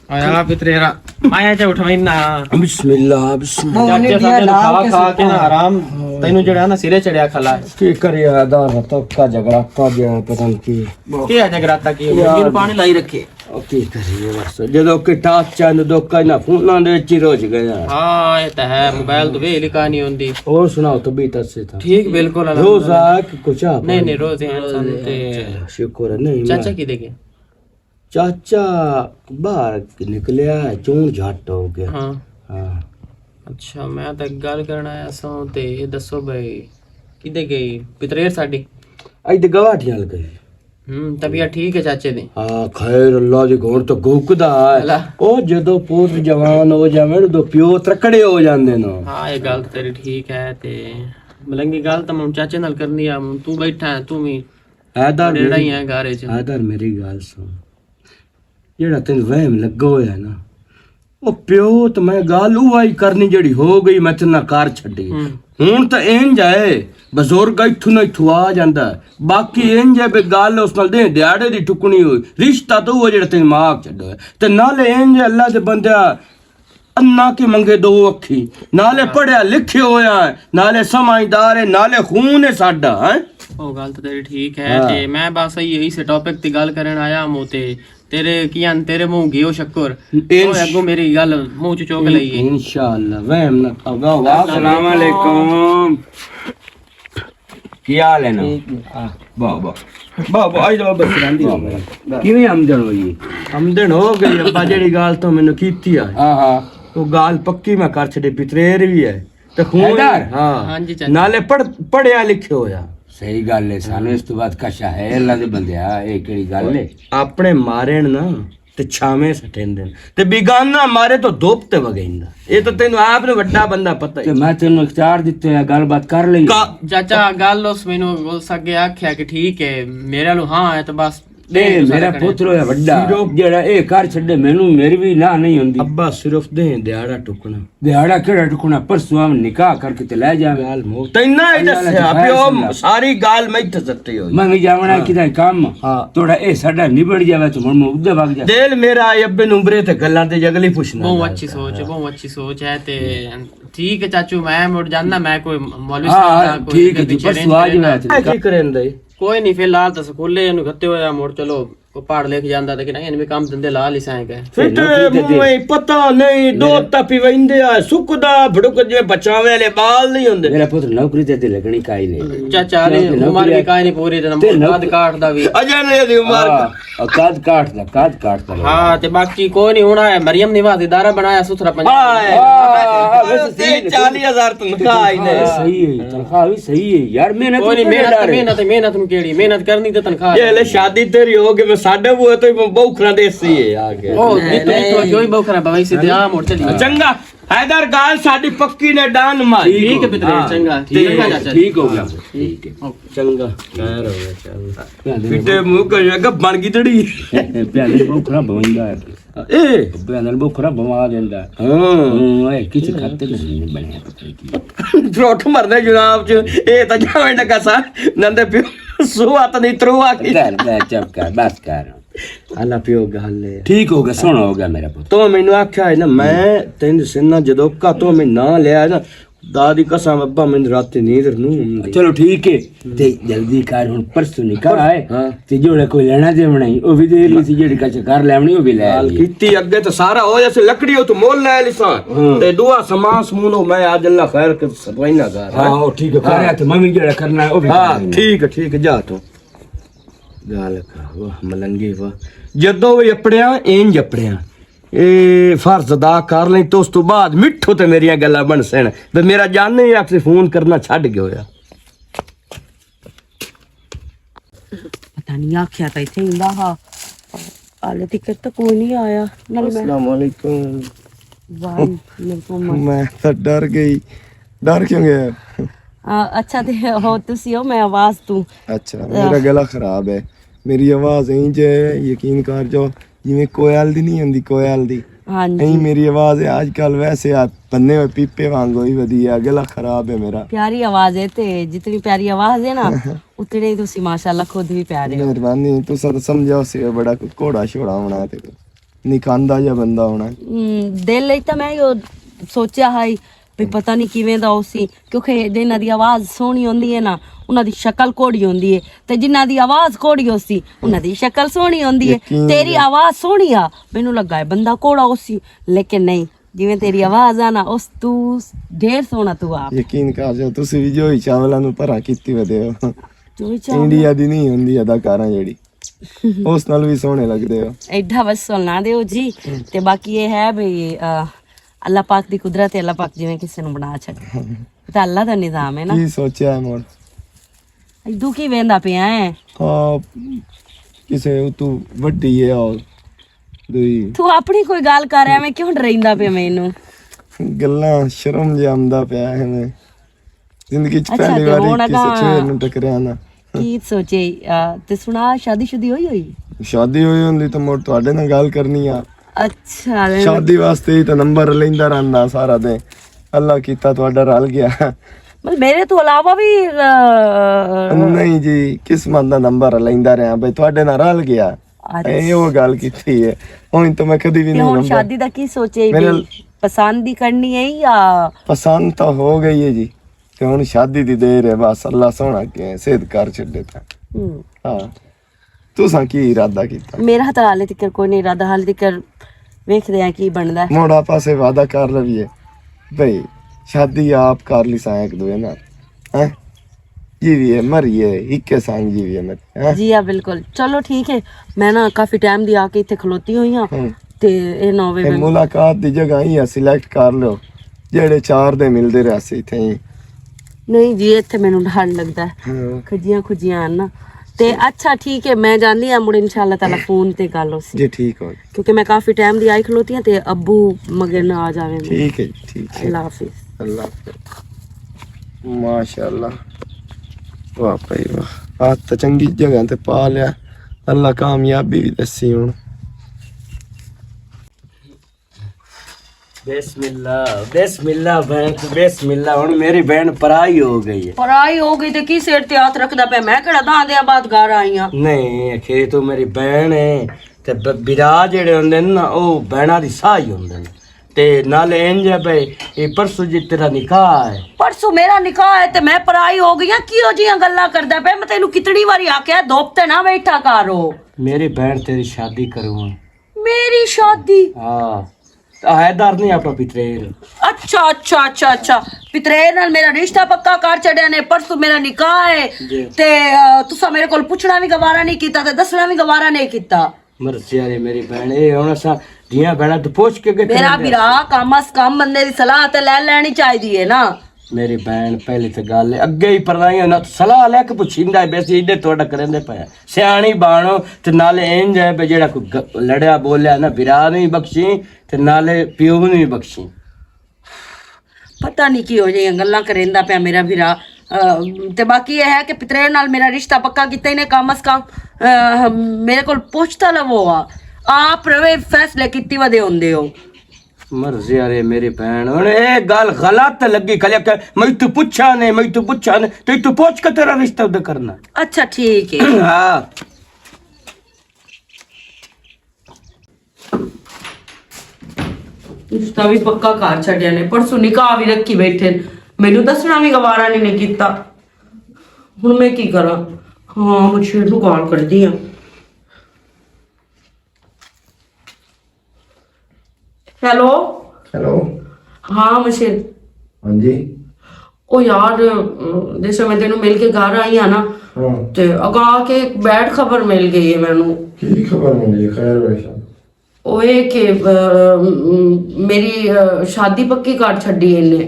آیا پترے را، آیا جا اٹھویں نا۔ بسم اللہ، بسم اللہ۔ چاچے ساڈے نوں کھا کھا کے نا آرام، تینوں جڑا نا سرے چڑھیا کھلا ہے۔ کی کریے، ادھر تک کا جھگڑا کا گیا، پتہ نہیں کی۔ کیا جھگڑا تا کی؟ یار۔ مجھے پانی لائی رکھے۔ او کی کریے بس، جدوں کہ ٹاس چند دکھ نہ فوناں دے وچ ہی رج گیا۔ ہاں، یہ تو ہے، موبائل تو ویلی کہانی ہوندی۔ اور سناؤ، طبیعت اچھے تھا؟ ٹھیک، بالکل، الحمدللہ۔ روزہ کہ کچھ آپ نہیں، نہیں، روزے ہیں سن تے۔ چلو، شکر ہے، نہیں چاچا میں کی دے گئے؟ چاچا باہر نکلیا ہے، چون جھٹ ہو گیا۔ ہاں۔ ہاں۔ اچھا، میں تے گل کرنا آیا سوں تے یہ دسو بھائی، کدے گئی پتریر ساڈی؟ اج تے گواٹیاں لگئی۔ ہوں، طبیعت ٹھیک ہے چاچے دی؟ ہاں، خیر اللہ دی گھوڑ تو گوکدا ہے۔ اللہ۔ او جدوں پوت جوان ہو جاوے نا، ادوں پیو ترکڑے ہو جاندے نا۔ ہاں، یہ گل تے تیری ٹھیک ہے۔ تے ملنگی گل تاں میں ہن چاچے نال کرنی آ، ہن توں بیٹھا ہے، توں وی حیدر، نیڑا ہی میری، ہے گھر وچ۔ حیدر، میری گل سن۔ جیڑا تینوں وہم لگا ہویا ہے نا، او پیو تے میں گل اوہی کرنی جیڑی ہو گئی، میں تیرے نال کر چھڈی۔ ہوں۔ ہن تے انج ہے، بزرگ اتھوں نہ اتھوں آ جاندا ہے۔ باقی انج ہے بے گل اس نال دے دیہاڑے دی ٹکنی ہوئی۔ رشتہ تو وہ جیڑا تینوں ماں چھڈو ہے۔ تے نالے انج ہے، اللہ دے بندیا، انا کے منگے دو اکھی۔ نالے پڑھیا لکھے ہویا ہے، نالے سمجھدار ہے، نالے خون ہے ساڈا، ہیں؟ او گل تے تیری ٹھیک ہے۔ ہاں۔ تے میں بس یہی اس ٹاپک تے گل کرن آیا ہوں تے تیرے کی آن تیرے منہ گیو شکر۔ انش-، اوے اگوں میری گل منہ چ چوک لئی ہے۔ انشاءاللہ، وہم نہ کھاؤ گا۔ واہ، السلام علیکم۔ کی حال ہے نا؟ ٹھیک ہے۔ آہ، واہ، واہ۔ واہ، واہ، آئی تو بس رہندی ہو۔ واہ، واہ۔ کیویں آمدن ہوئی؟ آمدن ہو گئی، ابا جیڑی گال تو مینوں کیتی ہے۔ ہاں، ہاں۔ وہ گال پکی میں کر چھڈی، پتریر بھی ہے۔ تے خون حیدر۔ ہاں۔ ہاں جی چاچا۔ نالے پڑھ-، پڑھیا لکھے ہویا۔ صحیح گل ہے، سانو اس تو بعد کشا ہے، اللہ دے بندے، آ، اے کیڑی گل ہے؟ اپنے مارن نا، تے چھاویں سٹیندن۔ تے بیگانہ مارے تو دھوپ تے وگیندا۔ اے تو تینوں آپ نے وڈا بندہ پتہ ہی۔ تے میں تینوں اختیار دتے ہوئے گل بات کر لئی۔ کا- چاچا، گل اس مینوں اس اگے آکھیا کہ ٹھیک ہے، میرے لو ہاں ہے تو بس اے میرا پتر ہویا وڈا، جیڑا اے کر چھڈے، مینوں میری بھی نہ نہیں ہوندی۔ ابا صرف دیں دیہاڑا ٹکنا۔ دیہاڑا کیڑا ٹکنا؟ پرسوں ہم نکاح کر کے تے لے جاویں۔ گال مو-، تینا ہی اللہ دسیا، اللہ پیو، ساری گال میں تے سٹی ہوئی۔ میں بھی جاونا ہاں۔ کدھر کم۔ ہاں۔ توڑا اے ساڈا نبڑ جاوے تو ہن میں ادھر وگ جا۔ دل میرا اے ابے نوں عمرے تے گلاں تے جگلی پوچھنا بہت گال اچھی تے۔ سوچ ہے، ہاں۔ بہت اچھی سوچ ہے تے ٹھیک ہے چاچو، میں مڑ جانا، میں کوئی مولوی ہاں، صاحب دا ہاں، کوئی ٹھیک ہے جی، پچھے پرسوں آ جاوے۔ اے کی کرن دے؟ کوئی نہیں، فی الحال تے سکولے اینوں گھتے ہویا مڑ چلو۔ کوئی پہاڑ لے کے جاندا تے کہ نہیں، ان میں کام دھندے لا لی سائیں کے۔ فٹ منہ ہی پتہ نہیں، دو تپی ویندے آ، سکدا بھڑک جے بچاوے والے بال نہیں ہوندے۔ میرا پتر نوکری تے تے لگنی کائی نہیں۔ چاچا نے عمر بھی کائی نہیں پوری تے نمبر قد کاٹ دا بھی۔ اجے نے دی عمر۔ ہاں، قد کاٹ دا، قد کاٹ دا۔ ہاں، تے باقی کوئی نہیں، ہن آیا مریم نواز ادارہ بنایا ستھرا پنجاب۔ ہاں، ویسے صحیح ہے۔ چالیس ہزار تنخواہ آئی نے۔ صحیح ہے، تنخواہ بھی صحیح ہے یار، محنت کوئی نہیں، محنت، محنت، محنت نوں کیڑی، محنت کرنی تے تنخواہ یہ لے شادی تیری ہو گئی، میں ساڈے بوئے تو ہی بہو کھڑا دیسی ہے آ کے۔ او، نہیں، تو، تو جو ہی بہو کھڑا بھائی، سیدھے آ موڑ چلی۔ چنگا، حیدر گال ساڈی پکی نے ڈان ماری۔ ٹھیک ہے، پتر، ہاں، چنگا، ٹھیک چنگا ہے، چاچا۔ ٹھیک ہو گیا۔ ٹھیک ہے۔ اوکے۔ چنگا، خیر ہو گیا، چل۔ پیالے بیٹے منہ کر گب بن گئی تڑی۔ پیالے بہو کھڑا بویندا ہے۔ اے۔ ابے اندر بخرا بما دیندا۔ ہاں۔ ہوں، اے کچھ کھاتے نہیں بنیا پتہ کی۔ تروٹ مرنے جناب چ، اے تا جاویں نہ کسا، نندے پیو سو ات نہیں ترو آ گئی۔ کر، میں چپ کر، بس کر۔ اللہ پیو گل ہے۔ ٹھیک ہو گیا، سونا ہو گیا میرا پتر۔ تو مینوں آکھیا ہے نا، میں تین سننا جدوں کا تو میں نہ لیا ہے نا، دادی قسم ابا، میں رات نیند نو ہوندی۔ چلو ٹھیک ہے، تے جلدی کر، ہن پرسوں نکاح ہے، ہاں۔ تے جوڑے کوئی لینا دیونا ہی، او وی دے لی سی، جیڑی کچھ کر لیونی، او وی لے گل آئی۔ کیتی اگے تے سارا ہویا سی، لکڑی او تو مول لے لی ساں۔ ہاں۔ تے دعا سامان سمون او میں آج اللہ خیر کر سدوائنا گھر، ہاں، ہاں۔ او ٹھیک ہے، کر، ہاں۔ تے میں وی جیڑا کرنا ہے، او وی کر لینا۔ ٹھیک ہے، ٹھیک ہے، جا تو۔ گل کر، واہ، ملنگی واہ۔ جدوں وی اپڑیاں، اینج اپڑیاں۔ اے فرض ادا کر لیں تو اس تو بعد مٹھو تے میریاں گلاں بن سن۔ تے میرا جان نہیں آکسی فون کرنا چھڈ گیا ہویا۔ پتہ نہیں آکھیا تاں ایتھے ہوندا ہا۔ حالے تک تاں کوئی نہیں آیا۔ نال میں السلام علیکم۔ وعلیکم السلام۔ میں تاں ڈر گئی۔ ڈر کیوں گیا؟ آ، اچھا تے ہو تسی ہو، میں آواز تو اچھا، میرا گلا خراب ہے۔ میری آواز اینج ہے، یقین کر جاؤ، جویں کوئل دی نہیں ہوندی، کوئل دی۔ ہاں جی۔ اینج میری آواز ہے۔ آج کل ویسے آ بننے ہوئے پیپے وانگ ہوئی ودی ہے، گلا خراب ہے میرا۔ پیاری آواز ہے تے جتنی پیاری آواز ہے نا، اتنے ہی تسی ماشاءاللہ خود بھی پیارے ہو۔ مہربانی، تساں تاں سمجھا سی بڑا کوئی گھوڑا شوڑا ہونا ہے تے نکاندا جا بندہ ہونا ہے۔ ہم، دل وچ تاں میں یو سوچیا ہائی، بھی پتہ نہیں کیویں دا ہوسی، کیونکہ جنہاں دی آواز سوہنی ہوندی ہے نا، انہاں دی شکل کوڑی ہوندی ہے، تے جنہاں دی آواز کوڑی ہوسی، انہاں دی شکل سوہنی ہوندی ہے۔ یقین تیری ہے۔ آواز سوہنی آ، مینوں لگا ہے بندہ کوڑا ہوسی، لیکن نہیں، جویں تیری آواز آ نا، اس تو ڈھیر سوہنا تو آپ۔ یقین کر جاؤ، تسی بھی جوہی چاولاں نوں پرا کیتی ودے ہو۔ جوہی چاول؟ انڈیا دی نہیں ہوندی اداکاراں جیڑی، اس نال بھی سوہنے لگدے ہو۔ ایڈا وسل نہ دیو جی۔ تے باقی یہ ہے بھی، آ، اللہ پاک دی قدرت ہے، اللہ پاک جویں کسے نوں بنا چھڈے۔ تے اللہ دا نظام ہے نا۔ کی سوچیا ہے مڑ؟ ادو کی ویندا پیا ہے؟ ہاں، کسے اتو وڈی ہے اور دوئی۔ تو اپنی کوئی گل کر رہا، میں کیوں ڈریندا پیا مینوں؟ گلاں شرم جی آندا پیا ہے میں۔ زندگی چ اچھا، پہلی تے واری ہن کسے اگاں چھوہر نوں ٹکریا نا۔ کی سوچے، آ، تے سنا، شادی شدی ہوئی ہوئی؟ شادی ہوئی ہوندی تے مڑ تہاڈے نال گل کرنی آ۔ اچھا، تے شادی واسطے ہی تے نمبر لیندا رہندا سارا دن۔ اللہ کیتا تہاڈا رل گیا۔ مطلب میرے تو علاوہ بھی، آ، نہیں جی، قسمت دا نمبر لیندا رہیا بھائی، تہاڈے نال رل گیا۔ اچھا۔ اے او گل کیتی ہے۔ ہن تو میں کدی بھی تے نہیں ہن نمبر۔ شادی دا کی سوچے میرے بھی؟ پسند ہی کرنی ہے یا؟ پسند تو ہو گئی ہے جی۔ تے ہن شادی دی دیر ہے، بس اللہ سوہنا کے سید کر چھڈے تے۔ ہوں۔ ہاں۔ تساں کی ارادہ کیتا؟ میرا تاں حالے تک کوئی نہیں ارادہ، حالے تک ویکھدے آں کی بندا ہے۔ موڑا پاسے وعدہ کر لویے بھئی، شادی آپ کر لی سائیں ایک دوے نال۔ ہیں؟ جی بھی ہے، مری ہے، اکے سانگ جی بھی ہے میرے۔ ہیں؟ جی ہاں، بالکل۔ چلو ٹھیک ہے، میں نا کافی ٹائم دی آ کے اتھے کھلوتی ہوئی ہاں۔ ہوں۔ تے اے نہ ہووے اے میں ملاقات دی جگہ ہی آ، سلیکٹ کر لو۔ جیڑے چار دے ملدے رہسی اتھے ہی۔ نہیں جی، اتھے مینوں ڈر لگدا ہے۔ ہاں۔ کھجیاں کھجیاں ہن نا۔ تے اچھا ٹھیک ہے، میں جاندی ہاں، مڑ انشاءاللہ تعالی فون تے گل ہو سی۔ جی ٹھیک ہو۔ کیونکہ میں کافی ٹائم دی آئی کھلوتی ہاں تے ابو مگر نہ آ جاویں۔ ٹھیک ہے جی، ٹھیک ہے۔ اللہ حافظ۔ اللہ حافظ۔ ماشاءاللہ۔ واہ بھائی واہ۔ ہاتھ تے چنگی جگہ تے پا لیا۔ اللہ کامیابی بھی دسی ہن۔ بسم اللہ، بسم اللہ بہن، بسم اللہ۔ ہن میری بہن پرائی ہو گئی ہے۔ پرائی ہو گئی تے کی سر تے ہاتھ رکھدا پیا؟ میں کہڑا داں دے آباد گھر آئی ہاں؟ نہیں، اکھے تو میری بہن ہے، تے ب-، برا جڑے ہوندے نے نا، او بہناں دی ساہ ہی ہوندے نے۔ تے نال انج ہے بھائی، اے پرسوں جی تیرا نکاح ہے۔ پرسوں میرا نکاح ہے تے میں پرائی ہو گئی ہاں؟ کیہو جیاں گلاں کردا پیا؟ میں تینوں کتنی واری آکھیا، دھوپ تے نہ بیٹھا کر۔ میری بہن تیری شادی کروں۔ میری شادی؟ ہاں۔ آ حیدر نہیں، اپنا پتریر۔ اچھا، اچھا، اچھا، اچھا۔ پتریر نال میرا رشتہ پکا کر چھڈیا نے، پرسوں میرا نکاح ہے۔ جی۔ تے، آ، تساں میرے کول پوچھنا بھی گوارا نہیں کیتا تے دسنا بھی گوارا نہیں کیتا۔ مرضی آلے میری بہن، اے ہن اساں دیاں بہناں تو پوچھ کے اگے میرا کرن دے بھرا، کم از کم بندے دی صلاح تے لے لینی چاہیدی ہے نا۔ میری بہن، پہلی تے گل ہے، اگے ہی پرنائی ہونا تو صلاح لے کے پوچھیندا ہے، بیسی ایڈے تہاڈا کریندے پئے آں۔ سیاݨی بانو تے نالے انج ہے بے جیڑا کوئی گ-، لڑیا بولیا نا، بھرا نہیں بخشی تے نالے پیو نہیں بخشی۔ پتہ نہیں کی ہو جائیں گلاں کریندا پیا میرا بھرا۔ آ، تے باقی یہ ہے کہ پترے نال میرا رشتہ پکا کیتا ہی نے، کم از کم، آ، میرے کول پوچھتا لو آ۔ آپ روے فیصلے کیتی ودے ہوندے ہو۔ مرضی آ رہے میری بہن، ہن اے گل غلط لگی کھلے کہ میں تو پوچھا نہیں، میں تو پوچھا نہیں، تو تو پوچھ کے تیرا رشتہ ادھر کرنا۔ اچھا ٹھیک ہے۔ ہاں۔ رشتہ بھی پکا کر چھڈیا نے، پرسوں نکاح بھی رکھی بیٹھے نے۔ مینوں دسنا بھی گوارا نہیں نے کیتا۔ ہن میں کی کراں؟ ہاں، مشیر نوں کال کردی ہاں۔ ہیلو۔ ہیلو۔ ہاں مشیر۔ ہاں جی۔ او یار، جیسے میں تینوں مل کے گھر آئی ہاں نا، ہاں۔ تے اگاں آ کے ایک بیڈ خبر مل گئی ہے مینوں۔ کی خبر ملی ہے؟ خیر ویسا؟ اوئے کہ، ام، میری، ا، شادی پکی کر چھڈی اینے۔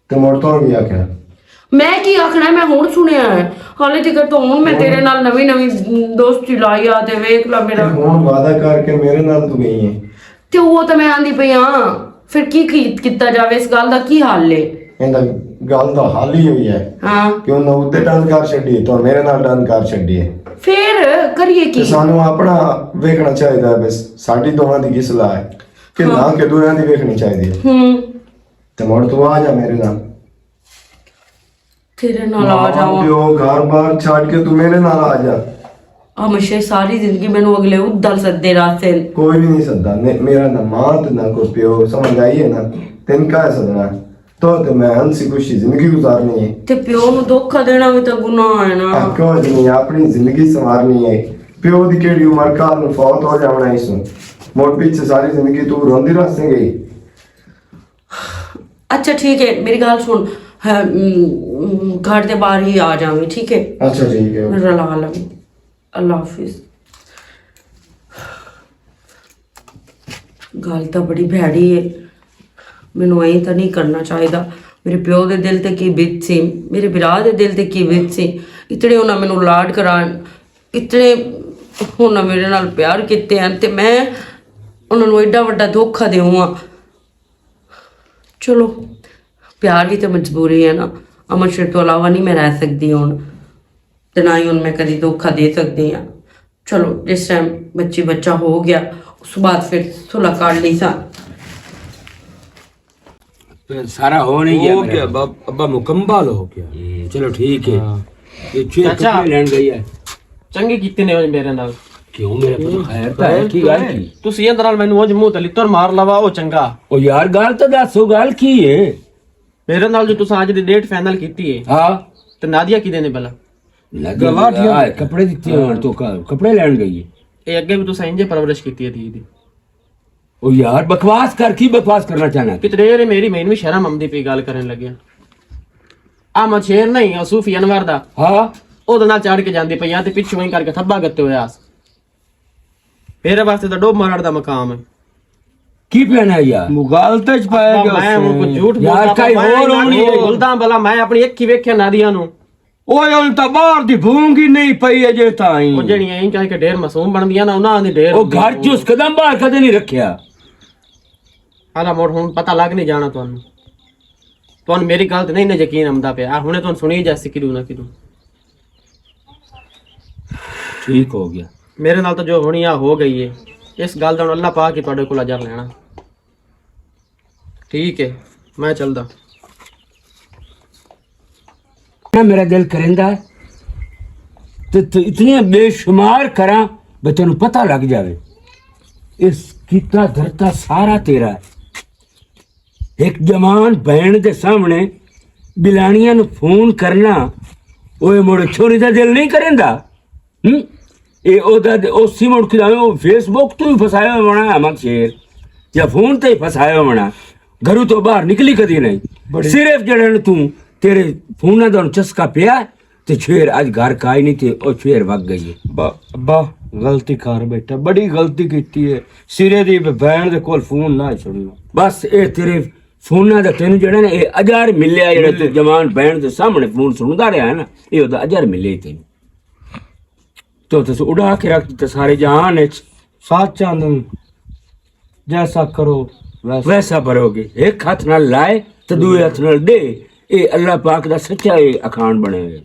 تے مڑ تو بھی آکھیا۔ میں کی آکھنا ہے، میں ہن سنیا ہے۔ حالے تک تو ہن میں تیرے نال نویں نویں دوستی لائی آ، تے ویکھ لا میرا۔ تے ہن وعدہ کر کے میرے نال تو گئی ہے۔ تے وہ تو میں آندی پئی ہاں، پھر کی، کی کیتا جاوے، اس گل دا کی حل ہے؟ ایندا گل دا حل ہی ہوئی ہے ہاں۔ کہ انہاں اُتے ڈن کر چھڈی ہے، تو میرے نال ڈن کر چھڈی ہے۔ پھر کریے تے کی؟ سانوں اپنا ویکھنا چاہیدا ہے، بس ساڈی دوواں دی کی صلاح ہے کہ ہاں۔ نہ کہ دویاں دی ویکھنی چاہیدی ہے۔ ہوں۔ تے مڑ تو آ جا میرے نال۔ تیرے نال آ ماں جاواں۔ پیو گھر بار چھڈ کے تو میرے نال آ جا۔ ہمیشہ ساری زندگی مینوں اگلے ادھر سدے راستے۔ کوئی بھی نہیں سددا، نے-، میرا نہ ماں تے نہ کوئی پیو، سمجھ آئی ہے نا؟ تین کا ہے سدنا؟ تو تے میں ہنسی خوشی زندگی گزارنی ہے۔ تے پیو نوں دھوکا دینا بھی تے گناہ ہے نا؟ آ، کیوں نہیں؟ اپنی زندگی سنوارنی ہے۔ پیو دی کیڑی عمر، کال نوں فوت ہو جاونا اس نوں۔ مڑ پیچھے ساری زندگی تو روندی رہ سیں گئی۔ اچھا ٹھیک ہے، میری گل سن، ہاں، ام، گھر دے باہر ہی آ جاویں، ٹھیک ہے؟ اچھا ٹھیک ہے۔ رلا لویں۔ اللہ حافظ۔ گل تاں بڑی بھیڑی ہے، مینوں ایں تاں نہیں کرنا چاہیدا۔ میرے پیو دے دل تے کی بیت سی، میرے بھرا دے دل تے کی بیت سی۔ اتنے انہاں مینوں لاڈ کران، اتنے انہاں میرے نال پیار کیتے ہیں تے میں انہاں نوں ایڈا وڈا دھوکا دیواں۔ چلو، پیار بھی تے مجبوری ہے نا۔ امن شیر تو علاوہ نہیں میں رہ سکدی ہن، تے نہ ہی ہن میں کدی دھوکا دے سکدی ہاں۔ چلو، جس ٹائم بچی بچہ ہو گیا، اس بعد پھر صلح کر لی سا۔ پھر سارا ہو نہیں گیا ہو میرا۔ گیا، ابا، ابا مکمل ہو گیا۔ ہوں، چلو ٹھیک ہے۔ ہاں۔ یہ چوہے چاچا، کپڑے لین گئی ہے۔ چنگے کیتے نے میرے نال۔ کیوں میرے پتر، خیر تو ہے، کی گل کی؟ تسی اندر نال مینوں اج منہ تے لتر مار لوا، او چنگا۔ او یار، گل تو دس، او گل کی ہے؟ میرے نال جو تساں اج دی ڈیٹ فائنل کیتی ہے، ہاں۔ تے نادیہ کی دینے بلا؟ نادیہ گواہ ٹھیک۔ آئے، کپڑے دتے ہون تو کا-، کپڑے لین گئی ہے۔ اے اگے بھی تساں انجے پرورش کیتی ہے دھی دی۔ او یار، بکواس کر، کی بکواس کرنا چاہنا؟ کتنے رے میری، مینوں شرم آمدی پئی گل کرن لگیا۔ احمد شیر نہیں، او صوفی انور دا۔ ہاں۔ او دے نال چڑھ کے جاندی پئی آ تے پچھوں ہی کر کے تھبا گتے ہویا آس۔ میرے واسطے تاں ڈوب مرڑ دا مقام ہے۔ کی پہنا یار؟ مغالطے چ پایا ابا، گیا میں ہن کوئی جھوٹ یار، بولدا کئی پیا، ہور میں ہونی ہے۔ بولدا بلا، میں اپنی اکھی ویکھیا نادیہ نوں۔ اوئے، ہن تاں باہر دی بھونگ ہی نہیں پئی اجے تائیں۔ او جڑیاں ایں کہہ کے ڈھیر معصوم بندیاں نا، انہاں نے ڈھیر او گھر چ اس قدم باہر کدے نہیں رکھیا۔ حالا موڑ ہن پتہ لگ نہیں جانا تانوں۔ تانوں میری گل تے نہیں نہ یقین آمدا پیا۔ آ ہنے تانوں سنی جاسی کدوں نہ کدوں۔ ٹھیک ہو گیا۔ میرے نال تو جو ہونی آ ہو گئی ہے۔ اس گل دا ہن اللہ پاک ہی تہاڈے کول اجر لینا۔ ٹھیک ہے، میں چلدا۔ نہ میرا دل کریندا ہے تے تو اتنی بے شمار کراں بے تینوں پتہ لگ جاوے۔ اس کیتا دھرتا سارا تیرا ہے۔ ایک جوان بہن دے سامنے بلانیاں نوں فون کرنا، اوے مڑ چھوری دا دل نہیں کریندا؟ ہم؟ اے او دا، او سی مڑ کھلاوے، او فیس بک تو ہی فسایا ہونا ہے احمد شیر، یا فون تے ہی فسایا ہونا، گھروں تو باہر نکلی کدی نہیں۔ بڑی صرف جڑے نے توں تیرے فوناں دا چسکا پیا، تے شیر اج گھر کائی نہیں تے او شیر وگ گئی ہے۔ با-، با، غلطی کر بیٹھا، بڑی غلطی کیتی ہے۔ سرے دی بہن دے کول فون نہ چھوڑیو۔ بس اے تیرے فوناں دا تینوں جڑا نا، اے اجار ملیا، جڑا تو ملے۔ جوان بہن دے سامنے فون سندا رہیا ہے نا، اے او دا اجار ملے تینوں۔ تو تس اڑا کے رکھ دتا سارے جہان اچ۔ سچ آندوں، جیسا کرو ویسا۔ ویسا بھرو گے۔ ایک ہاتھ نال لائے تے دوئے ہاتھ نال دے۔ اے اللہ پاک دا سچا اے اکھان بنے ہوئے۔